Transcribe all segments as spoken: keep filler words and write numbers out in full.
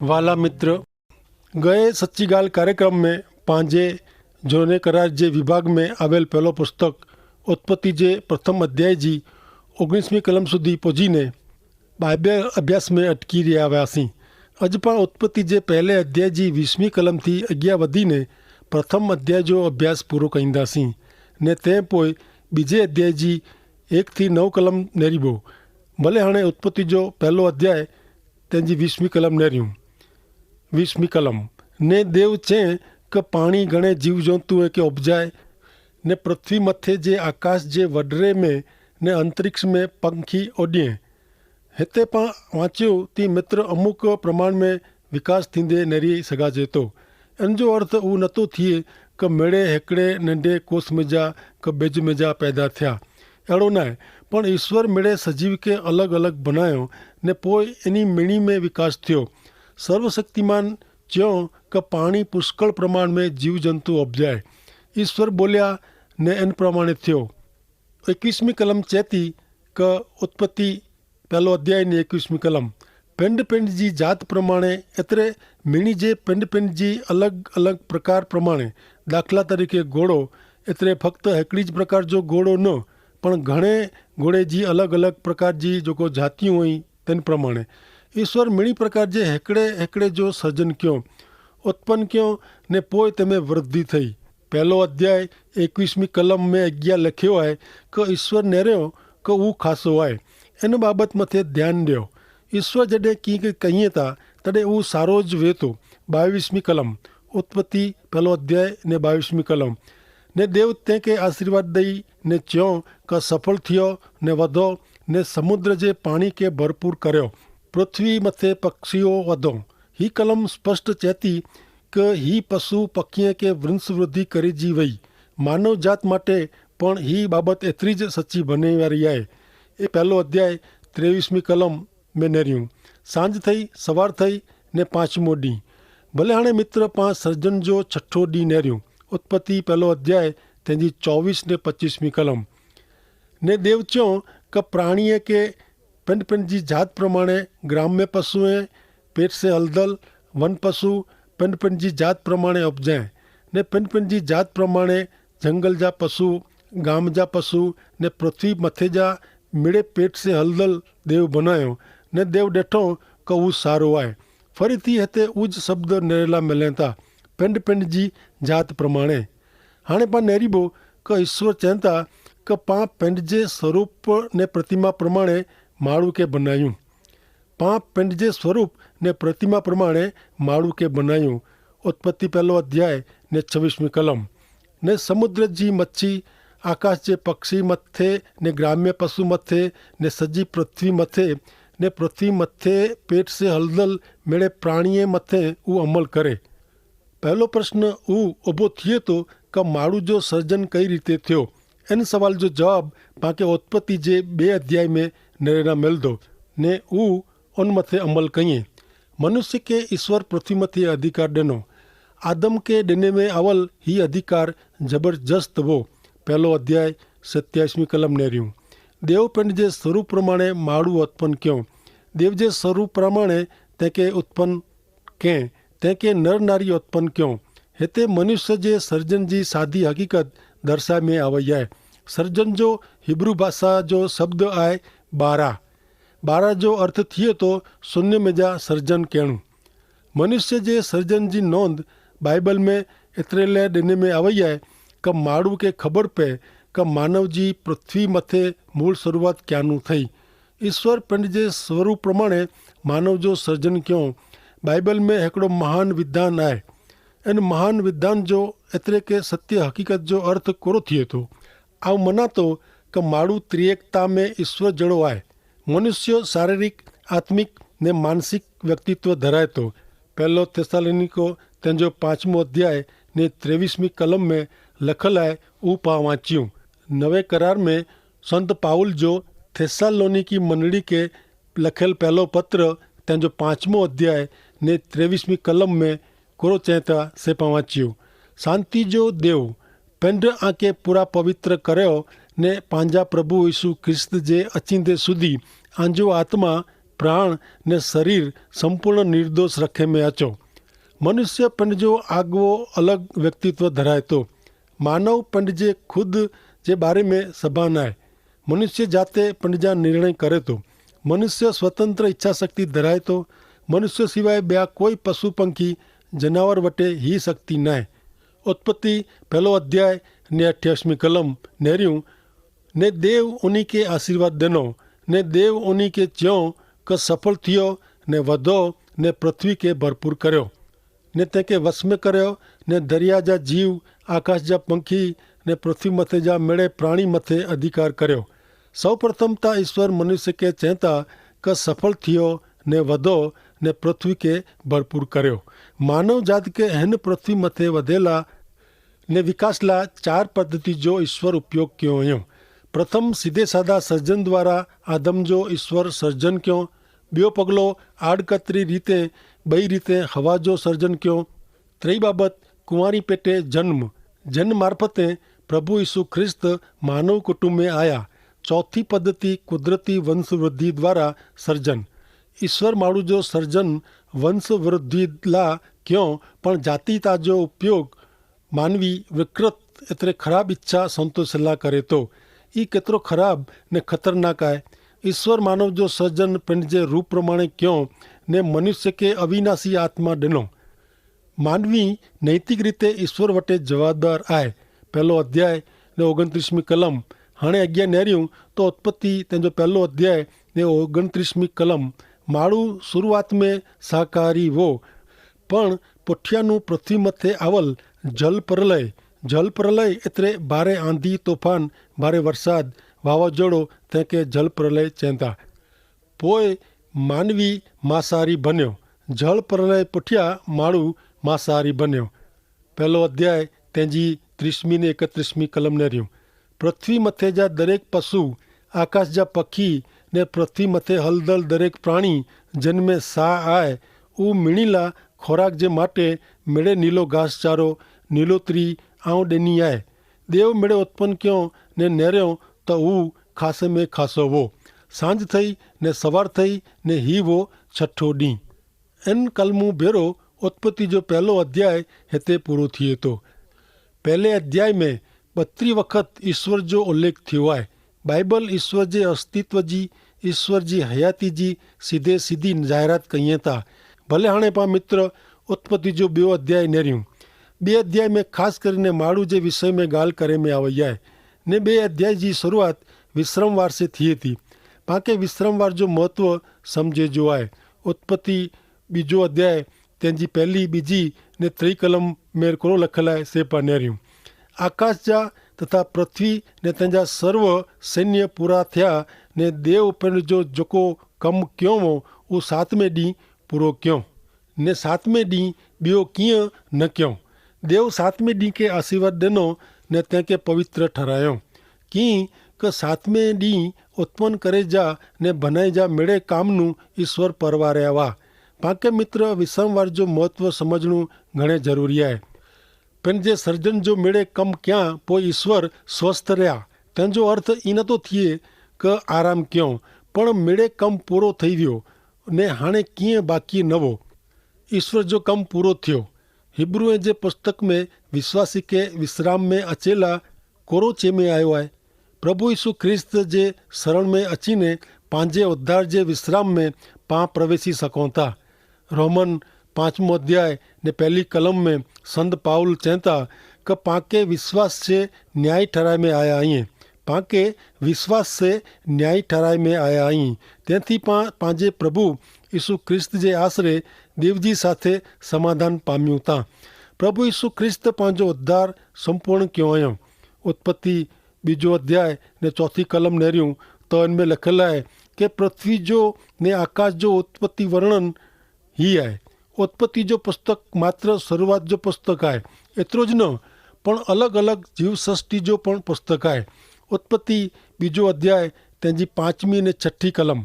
વાલા મિત્ર, ગયે સચ્ચી ગાલ કાર્યક્રમ મેં પાંજે જોને કરાર જે વિભાગ મેં આવેલ પહેલો પુસ્તક ઉત્પત્તિ જે પ્રથમ અધ્યાય જી ઓગણીસમી કલમ સુધી પોજીને બાઈબલ અભ્યાસ મેં અટકી રહ્યા વાસી. અજ પાં ઉત્પત્તિ જે પહેલે અધ્યાય જી વીસમી કલમ થી અગિયા વધીને પ્રથમ અધ્યાય જો અભ્યાસ પૂરો કઈંદા સી. ને તે પોય બીજે અધ્યાય જી એક થી નવ કલમ નેરીબો. ભલે હણે ઉત્પત્તિ જો પહેલો અધ્યાય તેની વીસમી કલમ નેર્યું. વીસમી કલમ. ને દેવ ચે કે પાણી ગણે જીવજંતુ કે ઉપજાય, ને પૃથ્વી મતે જે આકાશ જે વડરે મેં ને અંતરિક્ષ મેં પંખી ઓડિયે. હેતે પાં વાંચ્યો તી મિત્ર અમુક પ્રમાણ મેં વિકાસ થીંદે નેરી સગાજે તો. એન જો અર્થ ઉ નતો થિયે કે મેળે હેકડ઼ે નંડે કોસ મેજા કે બેજ મેજા પેદા થ્યા. એડો નાય. પણ ઈસ્વર મેળે સજીવ કે અલગ અલગ બનાયો ને પોય એની મેણી મેં વિકાસ થ્યો. સર્વશક્તિમાન ચ્યો કે પાણી પુષ્કળ પ્રમાણ મેં જીવજંતુ અપજાય. ઈસ્વર બોલ્યા ને એન પ્રમાણે થ્યો. એકવીસમી કલમ ચેતી કે ઉત્પત્તિ પહેલો અધ્યાય ને એકવીસમી કલમ. પેંડ પેંડ જી જાત પ્રમાણે એતરે મેણી જે પેંડ પેંડ જી અલગ અલગ પ્રકાર પ્રમાણે, દાખલા તરીકે ગોળો, એતરે ફક્ત હેકડી જ પ્રકાર જો ગોળો ન પણ ઘણે ગોળે જી અલગ અલગ પ્રકાર જી જોકો જાતિયું હોય તેન પ્રમાણે ઈસ્વર મેણી પ્રકાર જે હેકડે હેકડે જો સર્જન ક્યો, ઉત્પન ક્યો, ને પોય તેમે વૃદ્ધિ થઈ. પહેલો અધ્યાય એકવીસમી કલમ મેં અજ્ઞા લખ્યો આય કે ઈસ્વર નેર્યો કે ઉં ખાસો આય. એન બાબત મતે ધ્યાન દ્યો. ઈસ્વર જડે કિંક કહિયે તા તદે ઉં સારો જ વેતો. બાવીસમી કલમ. ઉત્પત્તિ પહેલો અધ્યાય ને બાવીસમી કલમ. ને દેવ તેંકે આશીર્વાદ દઈ ને ચ્યો કે સફળ થિયો ને વધો ને સમુદ્ર જે પાણી કે ભરપૂર કર્યો. પૃથ્વી મતે પક્ષીઓ વધો. હી કલમ સ્પષ્ટ ચેતી કે હી પશુ પક્ષીએ કે વૃંશ વૃદ્ધિ કરી જી વય. માનવ જાત માટે પણ હી બાબત એતરી જ સચ્ચી બને વારી આય. એ પહેલો અધ્યાય ત્રેવીસમી કલમ મેં નેર્યું. સાંજ થઈ સવાર થઈ ને પાંચમો દી. ભલે હણે મિત્ર પાંચ સર્જન જો છઠ્ઠો દી નેર્યું. ઉત્પત્તિ પહેલો અધ્યાય તેની ચોવીસ ને પચ્ચીસમી કલમ. ને દેવ ચ્યો કે પ્રાણીએ કે પેંડ પેંડ જી જાત પ્રમાણે ગ્રામ્ય પશુએ પેટ સે હલદલ વન પશુ પેંડ પેંડ જી જાત પ્રમાણે અપજાય. ને પેંડ પેંડ જી જાત પ્રમાણે જંગલ જા પશુ ગામ જા પશુ ને પૃથ્વી મતે જા મેળે પેટ સે હલદલ દેવ બનાયો. ને દેવ દેઠો કવુ સારો આય. ફરી થી હતે ઉજ શબ્દ નેરેલા મેલેતા પેંડ પેંડ જી જાત પ્રમાણે. હાણે પા નેરીબો કે ઈસ્વર ચેંતા કે પા પેંડ જે સ્વરૂપ ને પ્રતિમા પ્રમાણે માળુ કે બનાયું. પા પેંડ જે સ્વરૂપ ને પ્રતિમા પ્રમાણે માળુ કે બનાયું. ઉત્પત્તિ પહેલો અધ્યાય ને છવીસમી કલમ. ને સમુદ્ર જી મચ્છી આકાશ જે પક્ષી મતે ને ગ્રામ્ય પશુ મતે ને સજી પૃથ્વી મતે ને પૃથ્વી મતે પેટ સે હલદલ મેળે પ્રાણીએ મતે ઉં અમલ કરે. પહેલો પ્રશ્ન ઉં ઉભો થિયે તો કે માણુ જો સર્જન કઈ રીતે થ્યો? એન સવાલ જો જવાબ પાંકે ઉત્પત્તિ જે બે અધ્યાય મેં નરેના મેલ દો ને ઉં ઉન મતે અમલ કહિએ. મનુષ્ય કે ઈસ્વર પૃથ્વી મતે અધિકાર દેનો. આદમ કે દેને મેં આવલ હી અધિકાર જબરજસ્ત વો. પહેલો અધ્યાય સત્યાઈસમી કલમ નેર્યું. દેવ પેંડ જે સ્વરૂપ પ્રમાણે માળુ ઉત્પન ક્યો. દેવ જે સ્વરૂપ પ્રમાણે તેંકે ઉત્પન કેહ તેંકે નર નારી ઉત્પન ક્યો. હેતે મનુષ્ય જે સર્જન જી સાધી હકીકત દર્શાય મેં આવય આય. સર્જન જો હિબ્રૂ ભાષા જો શબ્દ આય બારા. બારા જો અર્થ થિયે તો સુન્ય મેં જા સર્જન કહેણું. મનુષ્ય જે સર્જન જી નોંધ બાઈબલ મેં એતરેલે દેને મેં આવય આય કે માડૂ કે ખબર પે કે માનવ જી પૃથ્વી મતે મૂળ શરૂઆત ક્યાનું થઈ. ઈસ્વર પંડ જે સ્વરૂપ પ્રમાણે માનવ જો સર્જન ક્યો. બાઈબલ મેં હેકડો મહાન વિધાન આય. એન મહાન વિધાન જો એતરે કે સત્ય હકીકત જો અર્થ કોરો થિયે તો? આવ મનાતો કે માડૂ ત્રિએકતા મેં ઈસ્વર જેડો આય. મનુષ્યો શારીરિક, આત્મિક ને માનસિક વ્યક્તિત્વ ધરાયતો. પહેલો થેસ્સાલોનિકો તેનજો પાંચમો અધ્યાય ને ત્રેવીસમી કલમ મેં લખલ આય. ઉપા વાંચ્યું. નવે કરાર મેં સંત પાઉલ જો થેસ્સાલોનિકી મંડળી કે લખેલ પહેલો પત્ર તેનજો પાંચમો અધ્યાય ને ત્રેવીસમી કલમ મેં કોરો ચેતા સેપા વાંચ્યું. શાંતિ જો દેવ પેંધ આંકે પૂરા પવિત્ર કર્યો ને પાંજા પ્રભુ ઈસુ ખ્રિસ્ત જે અચિંદે સુધી આંજો આત્મા પ્રાણ ને શરીર સંપૂર્ણ નિર્દોષ રખે મેં અચો. મનુષ્ય પંડ જો આગવો અલગ વ્યક્તિત્વ ધરાયતો. માનવ પંડ જે ખુદ જે બારે મેં સભાન આય. મનુષ્ય જાતે પંડ જા નિર્ણય કરે તો. મનુષ્ય સ્વતંત્ર ઇચ્છાશક્તિ ધરાયતો. મનુષ્ય સિવાય બ્યા કોઈ પશુપંખી જનાવર વટે હી શક્તિ નાય. ઉત્પત્તિ પહેલો અધ્યાય ને અઠ્યાસમી કલમ નેર્યું. ને દેવ ઉની કે આશીર્વાદ દેનો. ને દેવ ઉની કે ચ્યો કે સફળ થિયો ને વધો ને પૃથ્વી કે ભરપૂર કર્યો. ને તેંકે વસમે કર્યો. ને દરિયા જા જીવ, આકાશ જા પંખી ને પૃથ્વી મતે જા મેળે પ્રાણી મતે અધિકાર કર્યો. સૌપ્રથમ તા ઈસ્વર મનુષ્ય કે ચેંતા કે સફળ થિયો ને વધો ને પૃથ્વી કે ભરપૂર કર્યો. માનવ જાત કે હેન પૃથ્વી મતે વધેલા ને વિકાસલા ચાર પદ્ધતિ જો ઈસ્વર ઉપયોગ ક્યો અયો. પ્રથમ સીધે સાધા સર્જન દ્વારા આદમ જો ઈસ્વર સર્જન ક્યો. બ્યો પગલો આડકતરી રીતે બઈ રીતે હવા જો સર્જન ક્યો. ત્રેય બાબત કુંવારી પેટે જન્મ, જેન મારફતે પ્રભુ ઈસુ ખ્રિસ્ત માનવ કુટુંબે આયા. ચોથી પદ્ધતિ કુદરતી વંશવૃદ્ધિ દ્વારા સર્જન. ઈસ્વર માળુ જો સર્જન વંશવૃદ્ધિ લા ક્યો, પણ જાતિ તા જો ઉપયોગ માનવી વિકૃત એતરે ખરાબ ઇચ્છા સંતોષેલા કરે તો. ઈ કેતરો ખરાબ ને ખતરનાક આય. ઈસ્વર માનવ જો સર્જન પેંડ જે રૂપ પ્રમાણે ક્યો ને મનુષ્ય કે અવિનાશી આત્મા ડેનો. માનવી નૈતિક રીતે ઈસ્વર વટે જવાબદાર આય. પહેલો અધ્યાય ને ઓગણત્રીસમી કલમ. હણે અજ્ઞા નેર્યું તો ઉત્પત્તિ તેનો પહેલો અધ્યાય ને ઓગણત્રીસમી કલમ. માળુ શરૂઆત મેં સહકારી વો, પણ પુઠ્યાનું પૃથ્વી મતે આવલ જલપ્રલય. જલપ્રલય એતરે ભારે આંધી તોફાન, ભારે વરસાદ, વાવાજોડો તેંકે જલપ્રલય ચેંતા. પોય માનવી માસાહારી ભન્યો. જલપ્રલય પુઠ્યા માળુ માસાહારી ભન્યો. પહેલો અધ્યાય તેની ત્રીસમી ને એકત્રીસમી કલમ નેર્યું. પૃથ્વી મતે જા દરેક પશુ, આકાશ જા પખી ને પૃથ્વી મતે હલદલ દરેક પ્રાણી જેન મેં સાહ આય ઉ મિણીલા ખોરાક જે માટે મેળે નીલો ઘાસચારો નીલોતરી આઉં ડેની આય. દેવ મેળે ઉત્પન ક્યો ને નેર્યો તો ઉ ખાસે મેં ખાસો વો. સાંજ થઈ ને સવાર થઈ ને હી વો છઠ્ઠો દી. એન કલમું ભેરો ઉત્પત્તિ જો પહેલો અધ્યાય હેતે પૂરો થિયે તો. પહેલે અધ્યાય મેં બત્રી વખત ઈસ્વર જો ઉલ્લેખ થિયો આય. બાઈબલ ઈસ્વર જે અસ્તિત્વ જી, ઈસ્વર જી હયાતી જી સીધે સીધી જાહેરાત કહિયે તા. ભલે હણે પા મિત્ર ઉત્પત્તિ જો બેઓ અધ્યાય નેર્યું. બે અધ્યાય મેં ખાસ કરીને માળું જે વિષય મેં ગાલ કરે મેં આવય આય. ને બે અધ્યાય જી શરૂઆત વિશ્રમવાર સે થિયે તી. પાંકે વિશ્રમવાર જો મહત્વ સમઝે જો આય. ઉત્પત્તિ બીજો અધ્યાય તેની પહેલી બીજી ને ત્રિકલમ મેં કોરો લખેલા સે પા નેર્યું. આકાશ જા તથા પૃથ્વી ને તેના સર્વ સૈન્ય પૂરા થયા. ને દેવ પેંડ જો જોકો કમ ક્યો વો ઉ સાતમે દી પૂરો ક્યો. ને સાતમે દી બિયો કિયા ન ક્યો. દેવ સાતમે દી કે આશીર્વાદ દેનો ને તેંકે પવિત્ર ઠરાયો. કિંક સાતમે દી ઉત્પન કરે જા ને ભનાઈ જા મેળે કામનું ઈસ્વર પરવારે આવા. પાંકે મિત્ર વિશ્રમવાર જો મહત્વ સમઝણું ઘણે જરૂરી આય. પેન જે સર્જન જો મેળે કમ ક્યાં પોય ઈસ્વર સ્વસ્થ રહ્યા. તેન જો અર્થ ઈ નતો થિયે કે આરામ ક્યો, પણ મેળે કમ પૂરો થઈ વ્યો ને હાણે કિંય બાકી નવો. ઈસ્વર જો કમ પૂરો થ્યો. હિબ્રૂએ જે પુસ્તક મેં વિશ્વાસી કે વિશ્રામ મેં અચેલા કોરો ચેમે આયો આય. પ્રભુ ઈસુ ખ્રિસ્ત જે સરળ મેં અચીને પાંજે ઉદ્ધાર જે વિશ્રામ મેં પાં પ્રવેશી સકોતા. રોમન પાંચમો અધ્યાય ને પહેલી કલમ મેં સંત પાઉલ ચેંતા કે પાંકે વિશ્વાસ સે ન્યાયી ઠરાઈ મેં આયા અહીં. પાંકે વિશ્વાસ સે ન્યાયી ઠરાઈ મેં આયા અહીં. તેનથી પાં પાંજે પ્રભુ ઈસુ ખ્રિસ્ત જે આશરે દેવજી સાથે સમાધાન પામ્યું તા. પ્રભુ ઈસુ ખ્રિસ્ત પાંજો ઉદ્ધાર સંપૂર્ણ ક્યો અયો. ઉત્પત્તિ બીજો અધ્યાય ને ચોથી કલમ નેર્યું તો એન મેં લખેલા હૈ કે પૃથ્વી જો ને આકાશ જો ઉત્પત્તિ વર્ણન હી આય. ઉત્પત્તિ જો પુસ્તક માત્ર શરૂઆત જો પુસ્તક આય. એતરો જ ન પણ અલગ અલગ જીવસૃષ્ટિ જો પણ પુસ્તક આય. ઉત્પત્તિ બીજો અધ્યાય તેની પાંચમી ને છઠ્ઠી કલમ.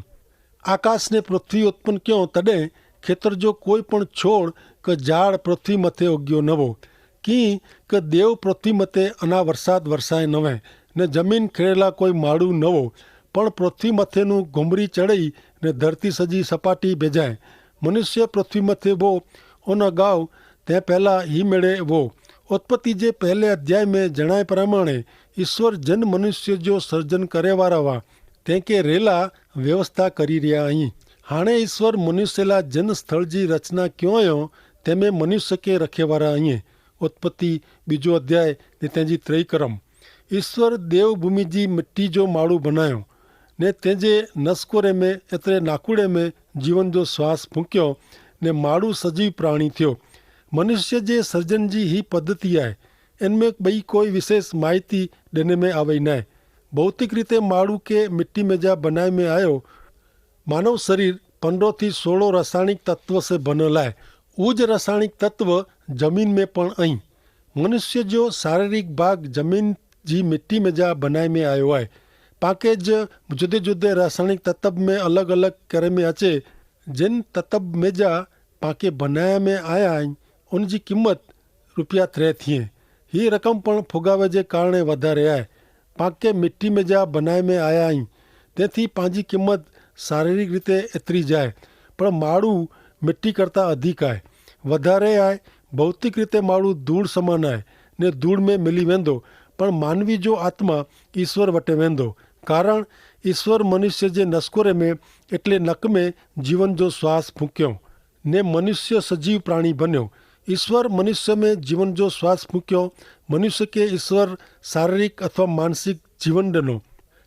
આકાશ ને પૃથ્વી ઉત્પન ક્યો તદે ખેતર જો કોઈ પણ છોડ કે જાડ પૃથ્વી મતે ઉગ્યો નવો. કિંક દેવ પૃથ્વી મતે અના વરસાદ વરસાય નવે ને જમીન ખેડેલા કોઈ માડૂ નવો. પણ પૃથ્વી મતેનું ઘુમરી ચડ઼ઈ ને ધરતી સજી સપાટી ભેજાએ. મનુષ્ય પૃથ્વી મતે વો. ઓન અગાઉ તે પહેલા હી મેળે વો. ઉત્પત્તિ જે પહેલે અધ્યાય મેં જણાય પ્રમાણે ઈસ્વર જન મનુષ્ય જો સર્જન કરેવારા વા તેંકે રેલા વ્યવસ્થા કરી રહ્યા અહીં. હાણે ઈસ્વર મનુષ્યલા જન સ્થળ જી રચના ક્યોંયો તેમે મનુષ્ય કે રખેવારા અહીં. ઉત્પત્તિ બીજો અધ્યાય ને તેની ત્રય કરમ. ઈસ્વર દેવભૂમિ જી મિટ્ટી જો માળું ભનાયો ને તેજે નસકોરે મેં એતરે નાકુડે મેં જીવન જો શ્વાસ ફૂંક્યો ને માળું સજીવ પ્રાણી થયો. મનુષ્ય જે સર્જન જી હી પદ્ધતિ આય. એન મેં બઈ કોઈ વિશેષ માહિતી દેને મેં આવે નાય. ભૌતિક રીતે માળું કે મિટ્ટી મેં જા બનાય મેં આયો. માનવ શરીર પંદ્રહ થી સોળો રાસાયણિક તત્વ સે ભનલ આય. ઉજ રાસાયણિક તત્વ જમીન મેં પણ અહીં. મનુષ્ય જો શારીરિક ભાગ જમીન જી મિટ્ટી મેં જા બનાઈ મેં આયો આય. પાંકે જ જુદે જુદે રાસાયણિક તત્વ મેં અલગ અલગ કરે મેં અચે. જેન તત્વ મેં જા પાંકે બનાયા મેં આયા આઈ ઉન જી કિંમત રૂપિયા ત્રે થિયે. હી રકમ પણ ફુગાવે જે કારણે વધારે આય. પાંકે મિટ્ટી મેં જા બનાઈ મેં આયા આઈ. તેથી પાંજી કિંમત શારીરિક રીતે એતરી જાય. પણ માળું મિટ્ટી કરતા અધિક આય, વધારે આય. ભૌતિક રીતે માળું ધૂળ સમાન આય ને ધૂળ મેં મિલી વેંધો. પણ માનવી જો આત્મા ઈસ્વર વટે વેંધો. કારણ ઈસ્વર મનુષ્ય જે નસકોરે મેં એટલે નક મેં જીવન જો શ્વાસ ફૂંક્યો ને મનુષ્ય સજીવ પ્રાણી બન્યો. ઈસ્વર મનુષ્ય મેં જીવન જો શ્વાસ ફૂંક્યો. મનુષ્ય કે ઈસ્વર શારીરિક અથવા માનસિક જીવન ડનો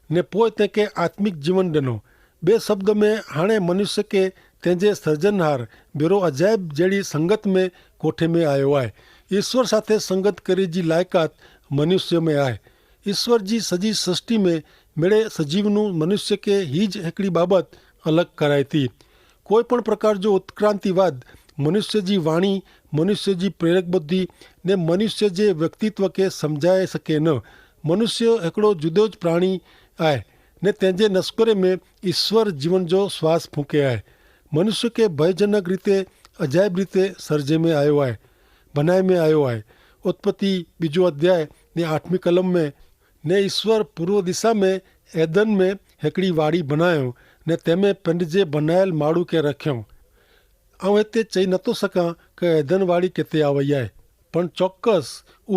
ને પોય તેંકે આત્મિક જીવન ડનો. બે શબ્દ મેં હાણે મનુષ્ય કે તેંજે સર્જનહાર બેરો અજાયબ જેડી સંગત મેં કોઠે મેં આયો આય. ઈસ્વર સાથે સંગત કરે જી લાયકાત મનુષ્ય મેં આય. ઈસ્વર જી સજી સૃષ્ટિ મેં મેળે સજીવનું મનુષ્ય કે હી જ હેકડી બાબત અલગ કરાયતી. કોઈ પણ પ્રકાર જો ઉત્ક્રાંતિવાદ મનુષ્ય જી વાણી, મનુષ્ય જી પ્રેરક બુદ્ધિ ને મનુષ્ય જે વ્યક્તિત્વ કે સમજાય શકે ન. મનુષ્ય હેકડો જુદો જ પ્રાણી આય ને તેજે નસકોરે મેં ઈસ્વર જીવન જો શ્વાસ ફૂંકે આય. મનુષ્ય કે ભયજનક રીતે અજાયબ રીતે સર્જે મેં આયો આય, બનાય મેં આયો આય. ઉત્પત્તિ બીજો અધ્યાય ને આઠમી કલમ મેં ને ઈસ્વર પૂર્વ દિશા મેં એદન મેં હેકડી વાડી બનાયો ને તેમે પેંડ જે બનાયેલ માળું કે રખ્યો. આઉં હેતે ચહી નતો સકાં કે એદન વાડી કેતે આવયાએ. પણ ચોક્કસ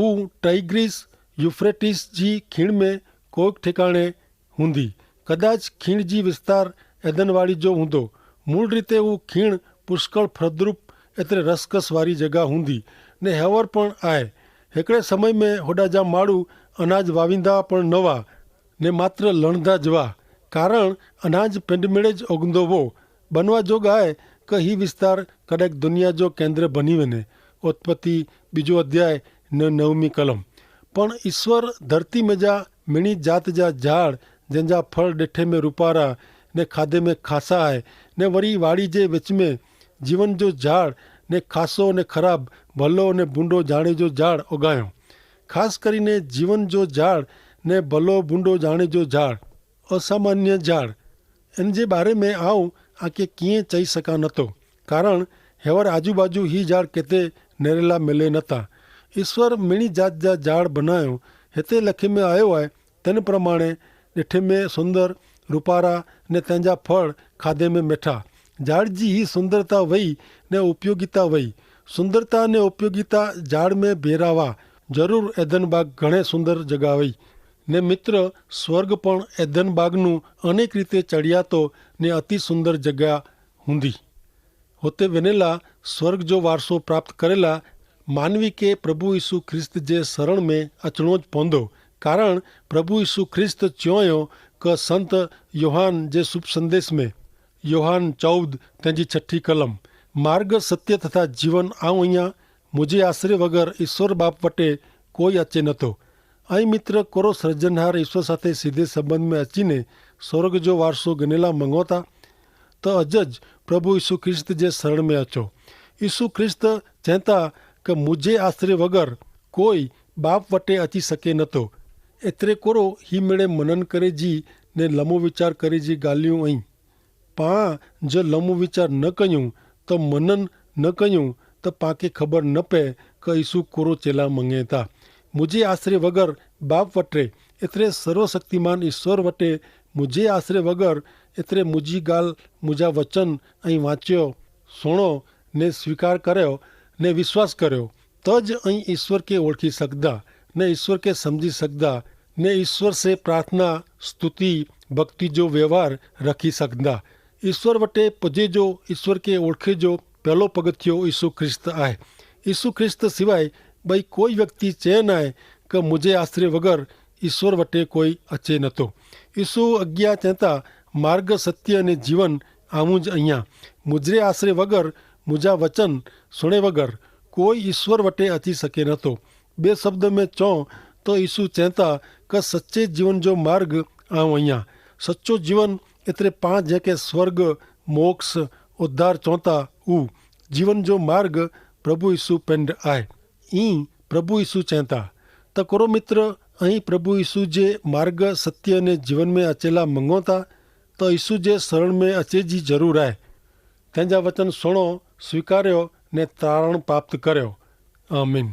ઉં ટાઈગ્રીસ યુફ્રેટીસ જી ખીણ મેં કોઈક ઠેકાણે હુંદી. કદાચ ખીણ જી વિસ્તાર એદન વાડી જો હુંદો. મૂળ રીતે ઉં ખીણ પુષ્કળ ફ્રદરૂપ એતરે રસકસ વારી જગા હુંદી ને હેવર પણ આય. હેકડ઼ે સમય મેં હોડા જા માળું અનાજ વાવીંદા પણ નવા ને માત્ર લણધા જવા. કારણ અનાજ પેંડમેળે જ ઓગંદો વો. બનવા જોગ આય કે હી વિસ્તાર કડ઼ેક દુનિયા જો કેન્દ્ર ભની વેને. ઉત્પત્તિ બીજો અધ્યાય ને નવમી કલમ. પણ ઈસ્વર ધરતી મેં જા મિણી જાત જા ઝાડ જેન જા ફળ ડેઠે મેં રૂપારા ને ખાધે મેં ખાસા આય ને વરી વાડી જે વચ મેં જીવન જો ઝાડ ને ખાસો ને ખરાબ ભલો ને ભૂંડો જાણે જો ઝાડ ઓગાયો. ખાસ કરીને જીવન જો ઝાડ ને ભલો ભૂંડો જાણે જો ઝાડ અસામાન્ય ઝાડ. એન જે બારે મેં આઉં આકે કિંયે ચાઈ સકા નતો. કારણ હેવર આજુબાજુ હી ઝાડ કેતે નેરેલા મેલે નતા. ઈસ્વર મિણી જાત જા ઝાડ બનાયો. હેતે લખે મેં આયો આય તેન પ્રમાણે નેઠે મેં સુંદર રૂપારા ને તેનજા ફળ ખાધે મેં મેઠા. ઝાડ જી હી સુંદરતા વય ને ઉપયોગિતા વય. સુંદરતા ને ઉપયોગિતા ઝાડ મેં ભેરાવા જરૂર એધનબાગ ઘણે સુંદર જગાવય. ને મિત્ર, સ્વર્ગ પણ એધનબાગનું અનેક રીતે ચડિયાતો ને અતિ સુંદર જગા હુંદી. હોતે વેનેલા સ્વર્ગ જો વારસો પ્રાપ્ત કરેલા માનવી કે પ્રભુ ઈસુ ખ્રિસ્ત જે સરળ મેં અચણો જ પોંધો. કારણ પ્રભુ ઈસુ ખ્રિસ્ત ચ્યોંયો કે સંત યોહાન જે શુભ સંદેશ મેં યોહાન ચૌદ તેની છઠી કલમ, માર્ગ સત્ય તથા જીવન આવ અહિયા, મુઝે આશરે વગર ઈસવર બાપ વટે કોઈ અચે નતો. અહીં મિત્ર, કોરો સર્જનહાર ઈસવર સાથે સીધે સંબંધ મેં અચીને સ્વર્ગ જો વારસો ગનેલા મંગોતા? તો અજ જ પ્રભુ ઈસુ ખ્રિસ્ત જે સરળ મેં અચો. ઈસુ ખ્રિસ્ત ચેંતા કે મુઝે આશરે વગર કોઈ બાપ વટે અચી શકે નતો. એતરે કોરો હી મેળે મનન કરે જી ને લમો વિચાર કરે જી ગાલિયું અહીં. પાં જો લમો વિચાર ન કહ્યું તો મનન ન કહ્યું તો પાંકે ખબર ન પે કે ઈસુ કોરો ચેલા મંગેતા. મુઝે આશરે વગર બાપ વટે એતરે સર્વશક્તિમાન ઈસવર વટે મુઝે આશરે વગર એતરે મુઝી ગાલ મુઝા વચન અહીં વાંચ્યો, સુણો, ને સ્વીકાર કર્યો, ને વિશ્વાસ કર્યો, તો જ અહીં ઈશ્વર કે ઓળખી સકદા, ને ઈશ્વર કે સમઝી સકદા, ને ઈશ્વર સે પ્રાર્થના, સ્તુતિ, ભક્તિ જો વ્યવહાર રખી સકદા. ઈશ્વર વટે પજે જો, ઈશ્વર કે ઓળખે જો પહેલો પગથિયો ઈસુ ખ્રિસ્ત આય. ઈસુ ખ્રિસ્ત સિવાય બઈ કોઈ વ્યક્તિ ચેન આય કે મુઝે આશરે વગર ઈસુ વટે કોઈ અચે નતો. ઈસુ અજ્ઞા ચેતા, માર્ગ, સત્ય અને જીવન આમું જ અહિયા. મુઝે આશરે વગર, મુઝા વચન સુણે વગર કોઈ ઈસુ વટે અચી શકે નતો. બે શબ્દ મેં ચો તો ઈસુ ચેતા કે સચ્ચે જીવન જો માર્ગ આવ અહિયા. સચ્ચો જીવન એતરે પાંચ જેંકે સ્વર્ગ, મોક્ષ, ઉદ્ધાર ચોંતા ઉ જીવન જો માર્ગ પ્રભુ ઈસુ પેંડ આય. ઈ પ્રભુ ઈસુ ચેંતા. તો કોરો મિત્ર, અહીં પ્રભુ ઈસુ જે માર્ગ, સત્ય અને જીવન મેં અચેલા મંગોતા, તો ઈસુ જે સરણ મેં અચે જી જરૂર આય. તેંજા વચન સુણો, સ્વીકાર્યો, ને તારણ પ્રાપ્ત કર્યો. આમીન.